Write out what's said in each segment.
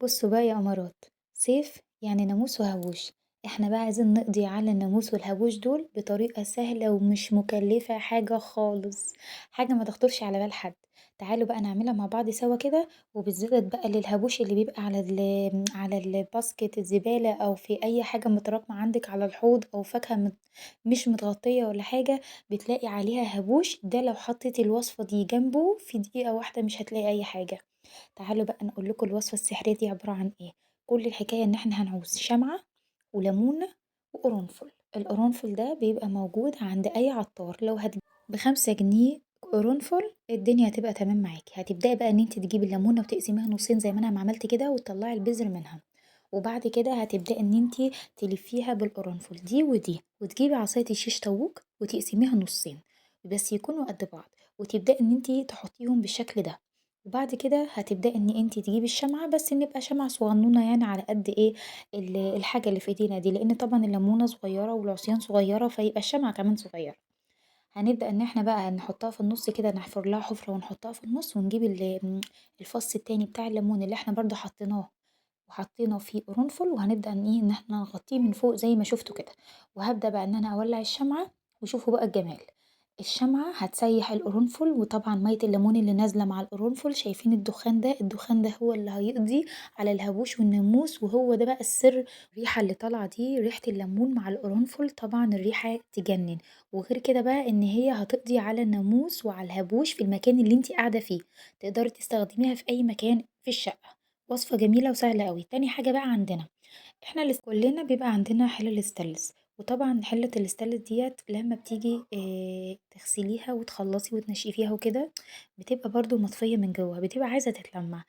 بصوا بقى يا قمرات، صيف يعني ناموس وهبوش. احنا بقى عايزين نقضي على الناموس والهبوش دول بطريقة سهلة ومش مكلفة حاجة خالص، حاجة ما تخطرش على بال حد. تعالوا بقى نعملها مع بعض سوا كده، وبالذات بقى للهبوش اللي بيبقى على ال basket الزبالة أو في أي حاجة متراكمة عندك على الحوض أو فاكهة مش متغطية ولا حاجة بتلاقي عليها هبوش. ده لو حطيتي الوصفة دي جنبه في دقيقة واحدة مش هتلاقي أي حاجة. تعالوا بقى نقول لكم الوصفة السحرية دي عبارة عن إيه. كل الحكاية إن إحنا هنعوز شمعة وليمونة وقرنفل. القرنفل ده بيبقى موجود عند أي عطار، لو هتجيب ب5 جنيه قرنفل الدنيا هتبقى تمام معاكي. هتبدأي بقى إن انتي تجيبي الليمونة وتقسميها نصين زي ما أنا ما عملت كده وتطلعي البذر منها، وبعد كده هتبدأي إن انتي تلفيها بالقرنفل دي ودي، وتجيبي عصاية الشيش طاووق وتقسميها نصين بس يكونوا قد بعض، وتبدأي إن انتي تحطيهم بالشكل ده. وبعد كده هتبدأي إن انتي تجيبي الشمعة، بس نبقى شمعة صغنونة يعني على قد إيه الحاجة اللي في ايدينا دي، لأن طبعا الليمونة صغيرة والعصيان صغيرة فيبقى الشمعة كمان صغيرة. هنبدأ إن احنا بقى نحطها في النص كده، نحفر لها حفرة ونحطها في النص، ونجيب الفص التاني بتاع الليمون اللي احنا برضو حطيناه وحطينا فيه قرنفل، وهنبدأ إن إيه إن احنا نغطيه من فوق زي ما شفتوا كده. وهبدأ بقى إن أنا أولع الشمعة، وشوفوا بقى الجمال. الشمعة هتسيح القرنفل، وطبعا مية الليمون اللي نازلة مع القرنفل، شايفين الدخان ده؟ الدخان ده هو اللي هيقضي على الهبوش والناموس، وهو ده بقى السر. الريحة اللي طالعة دي ريحة الليمون مع القرنفل، طبعا الريحة تجنن. وغير كده بقى ان هي هتقضي على الناموس وعلى الهبوش في المكان اللي انتي قاعدة فيه، تقدري تستخدميها في اي مكان في الشقة. وصفة جميلة وسهلة قوي. تاني حاجة بقى عندنا، احنا كلنا بيبقى عندنا حلل ستانلس، وطبعا حلة الستانلس ديت لما بتيجي تغسليها وتخلصي وتنشفيها وكده بتبقى برضو مطفية من جوه، بتبقى عايزة تتلمع.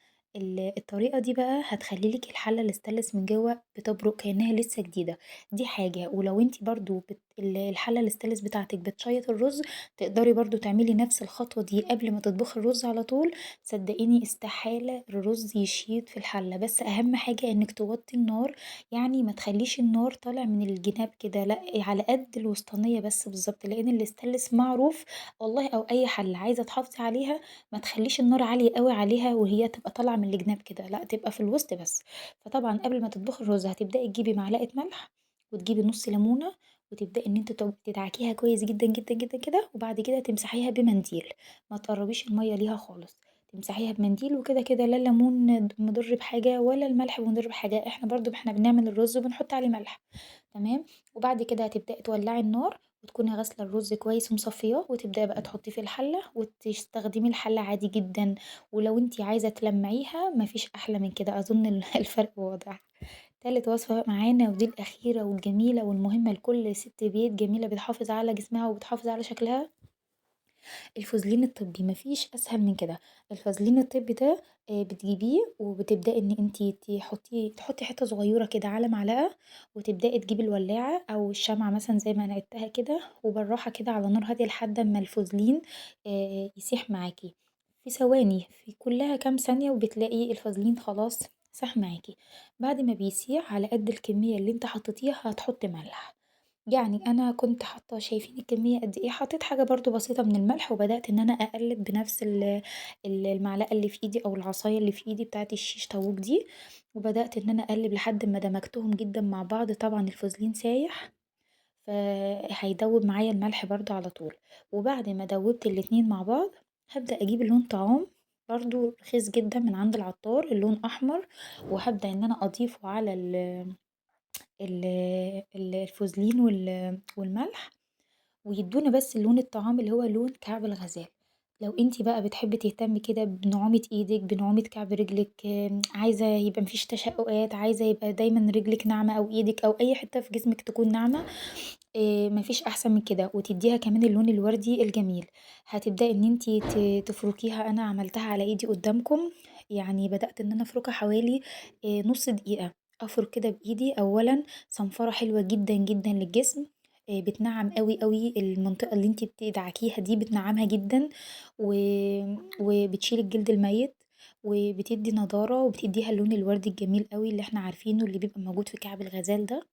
الطريقة دي بقى هتخلي لك الحلة الستانلس من جوه بتبرق كأنها لسه جديدة. دي حاجة. ولو انتي برضو الحلة الستانلس بتاعتك بتشيط الرز، تقدري برضو تعملي نفس الخطوة دي قبل ما تطبخي الرز على طول. صدقيني استحالة الرز يشيط في الحلة، بس اهم حاجة انك توطي النار، يعني ما تخليش النار طالع من الجناب كده، لا على قد الوسطانية بس بالظبط، لان الستانلس معروف والله، او اي حلة عايزة تحافظي عليها ما تخليش النار عالية قوي عليها وهي تبقى طالعة من الجناب كده، لا تبقى في الوسط بس. فطبعا قبل ما تطبخي الرز هتبدأي تجيبي معلقة ملح وتجيبي نص ليمونة، وتبدأي ان انت تدعكيها كويس جدا جدا جدا كده، وبعد كده تمسحيها بمنديل، ما تقربيش المية ليها خالص، تمسحيها بمنديل. وكده كده لا الليمون مضر بحاجة ولا الملح مضر بحاجة، احنا برضو بنعمل الرز وبنحط عليه ملح، تمام. وبعد كده هتبدأي تولعي النار، وتكوني غاسلة الرز كويس ومصفياه، وتبدأي بقى تحطيه في الحلة وتستخدمي الحلة عادي جدا. ولو انتي عايزة تلمعيها مفيش أحلى من كده، أظن الفرق واضح. تالت وصفة معانا ودي الأخيرة والجميلة والمهمة لكل ست بيت جميلة بتحافظ على جسمها وبتحافظ على شكلها، الفازلين الطبي. مفيش أسهل من كده. الفازلين الطبي ده، بتجيبيه وبتبدأي إن انتي تحطي حتة صغيرة كده على معلقة، وتبدأي تجيبي الولاعة أو الشمعة مثلا زي ما أنا عدتها كده، وبالراحة كده على نار هادية لحد ما الفازلين، يسيح معاكي في ثواني، في كلها كام ثانية وبتلاقي الفازلين خلاص ساح معاكي. بعد ما بيسيح على قد الكمية اللي انت حطيتيها هتحطي ملح، يعني أنا كنت حاطة، شايفين الكمية قد إيه، حطيت حاجة برضو بسيطة من الملح، وبدأت إن أنا أقلب بنفس المعلقة اللي في إيدي أو العصاية اللي في إيدي بتاعت الشيش طاووق دي، وبدأت إن أنا أقلب لحد ما دمجتهم جدا مع بعض. طبعا الفازلين سايح فهيدوب معايا الملح برضو على طول. وبعد ما دوبت الاتنين مع بعض هبدأ أجيب اللون طعام برضو رخيص جدا من عند العطار، اللون أحمر، وهبدأ إن أنا أضيفه على الفازلين والملح، ويدونا بس اللون الطعام اللي هو لون كعب الغزال. لو انتي بقى بتحبي تهتمي كده بنعومة ايدك، بنعومة كعب رجلك، عايزة يبقى مفيش تشققات، عايزة يبقى دايما رجلك ناعمة او ايدك او اي حتة في جسمك تكون ناعمة، مفيش احسن من كده. وتديها كمان اللون الوردي الجميل. هتبدأي ان انتي تفركيها، انا عملتها على ايدي قدامكم، يعني بدأت ان انا افركها حوالي، نص دقيقة، افرك كده بايدي. اولا صنفرة حلوة جدا جدا للجسم، بتنعم قوي قوي المنطقة اللي انتي بتدعكيها دي، بتنعمها جدا، وبتشيل الجلد الميت، وبتدي نضارة، وبتديها اللون الوردي الجميل قوي اللي احنا عارفينه اللي بيبقى موجود في كعب الغزال ده.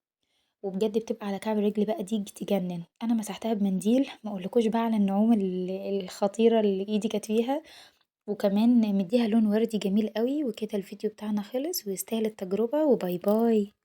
وبجد بتبقى على كعب الرجل بقى دي تجنن. انا مسحتها بمنديل، ما اقولكوش بقى على النعومة الخطيرة اللي ايدي كانت فيها. وكمان مديها لون وردي جميل قوي. وكده الفيديو بتاعنا خلص ويستاهل التجربة، و bye bye.